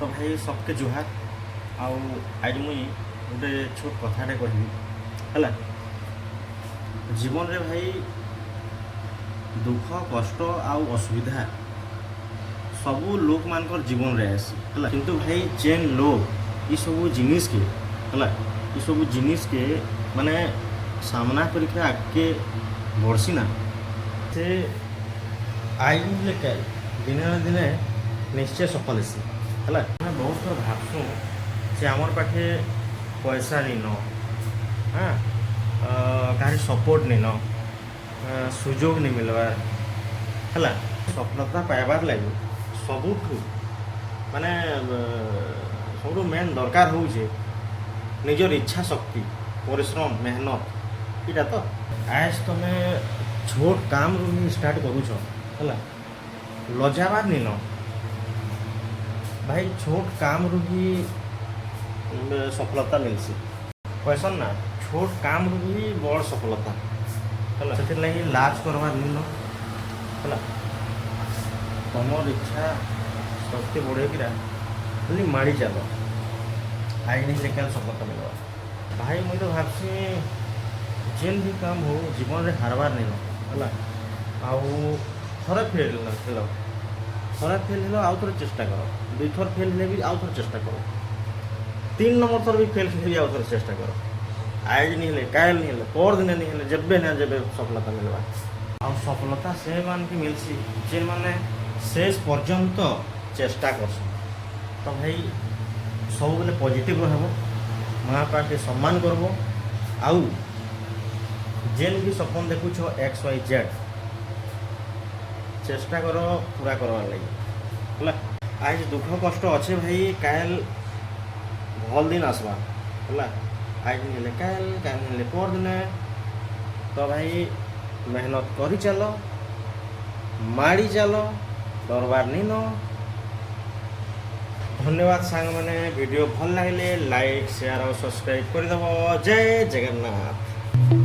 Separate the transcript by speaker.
Speaker 1: ତ ଭାଇ, ସବକେ ଜୁହାର। ଆଉ ଆଜି ମୁଇଁ ଗୋଟେ ଛୋଟ କଥାଟେ କହିବି, ହେଲା। ଜୀବନରେ ଭାଇ, ଦୁଃଖ, କଷ୍ଟ ଆଉ ଅସୁବିଧା ସବୁ ଲୋକମାନଙ୍କର ଜୀବନରେ ଆଏସି, ହେଲା। କିନ୍ତୁ ଭାଇ, ଯେନ୍ ଲୋକ ଇ ସବୁ ଜିନିଷକେ, ହେଲା, ଇ ସବୁ ଜିନିଷକେ ମାନେ ସାମ୍ନା କରିକି ଆଗକେ ବଢ଼ସି ନା, ସେ ଆଇନ ହେଲେ କାଲ୍, ଦିନେ ନା ଦିନେ ନିଶ୍ଚୟ ସଫଳ ହେସି, ହେଲା। ଆମେ ବହୁତ ଥର ଭାବସୁଁ ଯେ ଆମର ପାଖେ ପଇସା ନିନ, ହଁ, କାହାରି ସପୋର୍ଟ ନିନ, ସୁଯୋଗ ନି ମିଲବାର, ହେଲା। ସଫଳତା ପାଇବାର ଲାଗି ସବୁଠୁ ମାନେ ସବୁଠୁ ମେନ୍ ଦରକାର ହଉଛେ ନିଜର ଇଚ୍ଛା ଶକ୍ତି, ପରିଶ୍ରମ, ମେହନତ। ଏଇଟା ତ ଆଜ ତମେ ଛୋଟ କାମରୁ ହିଁ ଷ୍ଟାର୍ଟ କରୁଛ, ହେଲା, ଲଜାବାର ନିନ ଭାଇ। ଛୋଟ କାମରୁ ହିଁ ସଫଳତା ମିଲସି। କହେସନ୍ ନା, ଛୋଟ କାମରୁ ହିଁ ବଡ଼ ସଫଳତା, ହେଲା। ସେଥିର୍ଲାଗି ଲାଜ କରବାର ନିନ, ହେଲା। ତମର ଇଚ୍ଛା ଶକ୍ତି ବଢ଼େଇକିରା ଖାଲି ମାଡ଼ି ଚାଲ। ଆଜି ନେଇ କାଲି ସଫଳତା ମିଲବା। ଭାଇ, ମୁଇଁ ତ ଭାବସି ଯେନ୍ ବି କାମ ହଉ, ଜୀବନରେ ହାରବାର ନାଇନ, ହେଲା। ଆଉ ଥରେ ଫେଲ୍ ହେଲ, ଥରେ ଫେଲ୍ ହେଲ, ଆଉ ଥରେ ଚେଷ୍ଟା କର। ଦୁଇଥର ଫେଲ୍ ହେଲେ ବି ଆଉ ଥରେ ଚେଷ୍ଟା କର। ତିନ୍ ନମ୍ବର ଥର ବି ଫେଲ୍ ହେଲେ ବି ଆଉ ଥରେ ଚେଷ୍ଟା କର। ଆଜ ନି ହେଲେ କାଲ୍ ନି ହେଲେ ପର ଦିନେ ନି ହେଲେ ଯେବେ ନା ଯେବେ ସଫଳତା ମିଲବା। ଆଉ ସଫଳତା ସେମାନକେ ମିଲସି, ଯେନ୍ମାନେ ଶେଷ ପର୍ଯ୍ୟନ୍ତ ଚେଷ୍ଟା କରସନ୍। ତ ଭାଇ, ସବୁବେଲେ ପଜିଟିଭ୍ ରହିବ, ମା ବାପାକେ ସମ୍ମାନ କରବ ଆଉ ଯେନ୍ ବି ସପନ ଦେଖୁଛ, ଏକ୍ସ, ୱାଇ, ଜେଡ୍, ଚେଷ୍ଟା କର ପୁରା କରବାର୍ ଲାଗି, ହେଲା। ଆଜ ଦୁଃଖ କଷ୍ଟ ଅଛେ ଭାଇ, କାଲ୍ ଭଲ୍ ଦିନ ଆସବା, ହେଲା। ଆଜ ନି ହେଲେ କାଲ୍, କାଲ୍ ନି ହେଲେ ପର ଦିନେ। ତ ଭାଇ, ମେହନତ କରି ଚାଲ, ମାଡ଼ି ଚାଲ, ଡରବାର ନିନ। ଧନ୍ୟବାଦ ସାଙ୍ଗମାନେ। ଭିଡ଼ିଓ ଭଲ ଲାଗିଲେ ଲାଇକ୍, ସେୟାର ଆଉ ସବସ୍କ୍ରାଇବ୍ କରିଦେବ। ଜୟ ଜଗନ୍ନାଥ।